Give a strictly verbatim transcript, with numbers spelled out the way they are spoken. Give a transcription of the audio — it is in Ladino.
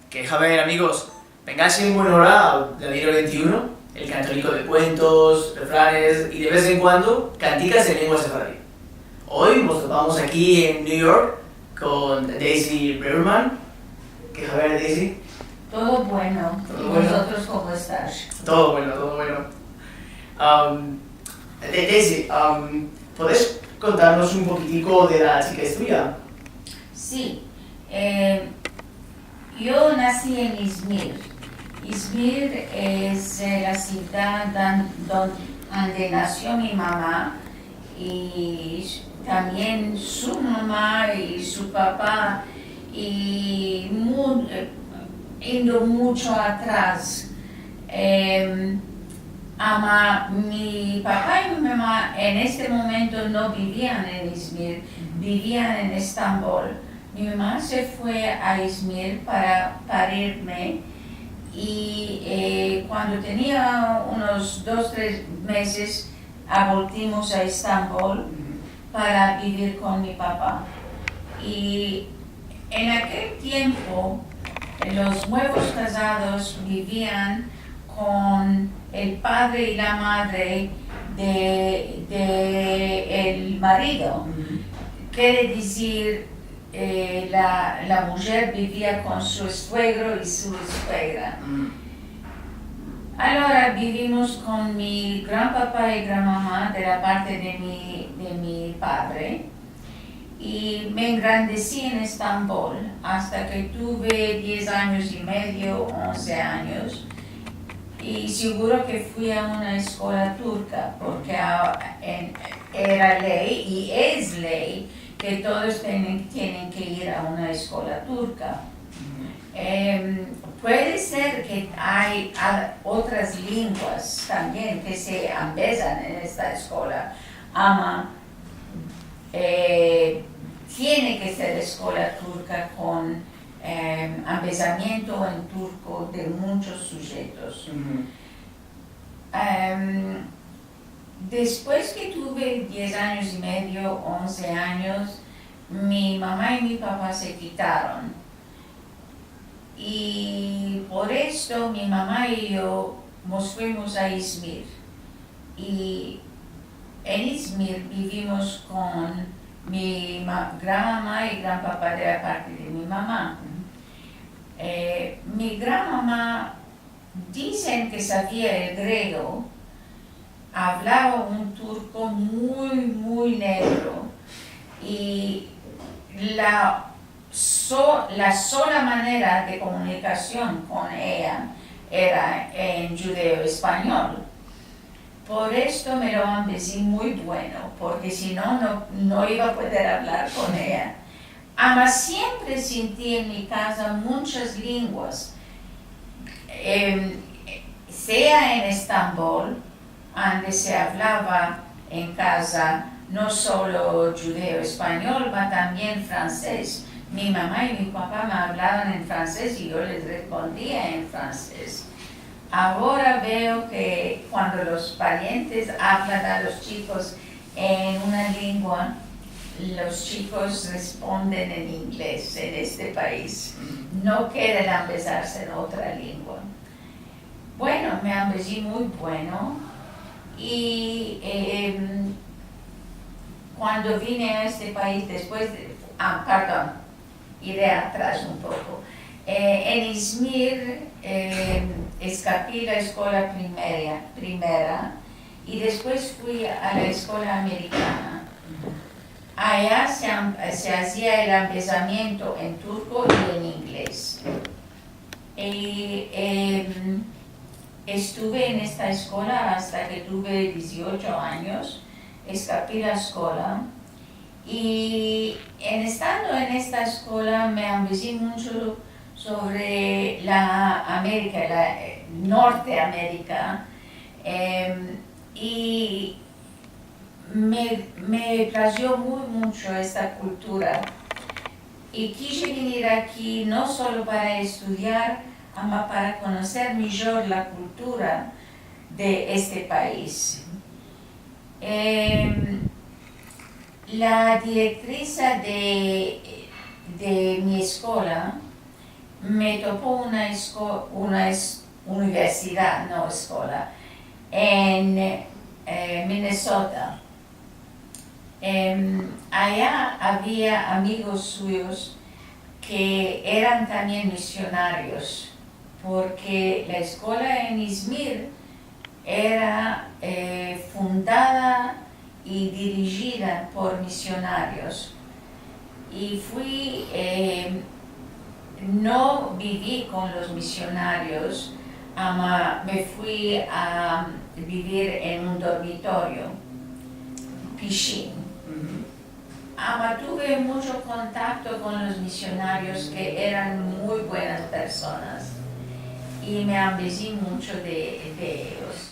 Ke haber, amigos, vengash en buen ora al Ladiro vente i uno, el kantoniko de kuentos, refranes i, de vez en kuando, kantikas en lengua sefaradi. Oy mos topamos aki en New York kon Daisy Braverman. Ke haber, Daisy? Todo bueno. Todo bueno. I vozotros komo estash? Todo bueno, todo bueno. Am, Da-, Daisy, am, podes kontarmos un pokitiko de la chikez tuya? Si. Eh, yo nasi en Izmir. Izmir es, eh, la sivdad dan-, don-, ande nasio mi mama i s-, tambien su mama i su papa, i mu-, eh, indo muncho atras. Em, ama mi papa i mi mama en este momento no bivian en Izmir, bivian en Estambol. Mi mama se fue a Izmir para parirme i, eh, kuando tenia unos dos, tres mezes, aboltimos a Estambol para bivir kon mi papa. I en akel tiempo, los muevos kazados bivian kon el padre i la madre de, de el marido. Kere dizir, eh, la, la mujer bivia kon su suegro i su suegra. Alora bivimos kon mi gran papa i gran mama de la parte de mi, de mi padre. I me engrandesi en Estambol asta ke tuve diez anyos i medio, onze anyos. I siguro ke fui a una eskola turka, porke a-, en, era ley i es ley ke todos tienen, tienen ke ir a una eskola turka. Em, puede ser ke ay, a, otras lenguas tambien ke se ambezan en esta eskola, ama, eh, tiene ke ser eskola turka kon, em, ambezamiento en turko de munchos sujetos. Em, despues ke tuve diez anyos i medio, onze anyos, mi mama i mi papa se kitaron. I por esto mi mama i yo mos fuimos a Izmir. I en Izmir bivimos kon mi ma-, gran mama i gran papa de la parte de mi mama. Eh, mi gran mama dizen ke savia el grego, avlava un turko muy, muy negro, i la so-, la sola manera de komunikasion kon eya era en djudeo-espanyol. Por esto me lo ambezi muy bueno, porke si no, no, no iva a poder avlar kon eya. Ama siempre sinti en mi kaza munchas lenguas, em, sea en Estambol, ande se avlava en kaza no solo djudeo-espanyol, ma tambien fransez. Mi mama i mi papa me avlavan en fransez i yo les respondia en fransez. Agora veo ke kuando los parientes avlan a los chikos en una lengua, los chikos responden en inglez en este pais. No keren ambezarse en otra lengua. Bueno, me ambezi muy bueno. I, em, kuando vine a este pais despues de, ah, pardon, ire atras un poko. Eh, en Izmir, em, eskapi la eskola primera, primera, i despues fui a la eskola amerikana. Aya se am-, se azia el ambezamiento en turko i en inglez. I, em, estuve en esta eskola asta ke tuve diziocho anyos, eskapi la eskola, i en estando en esta eskola me ambezi muncho sovre la Amerika, la, eh, Norte Amerika, em, i me, me plazio muy muncho esta kultura. I kije venir aki no solo para estudiar, ama para konoser mijor la kultura de este pais. Em, La direktrisa de, de mi eskola me topo una esko-, una es-, universidad, no eskola, en, eh, Minnesota. Em, aya avia amigos suyos ke eran tambien misionarios, porke la eskola en Izmir era, eh, fundada i dirijida por misionarios. I fui, eh, no bivi kon los misionarios, ama me fui a bivir en un dormitorio, pishin. Ama tuve muncho kontakto kon los misionarios, ke eran muy buenas personas, i me ambezi muncho de, de eyos.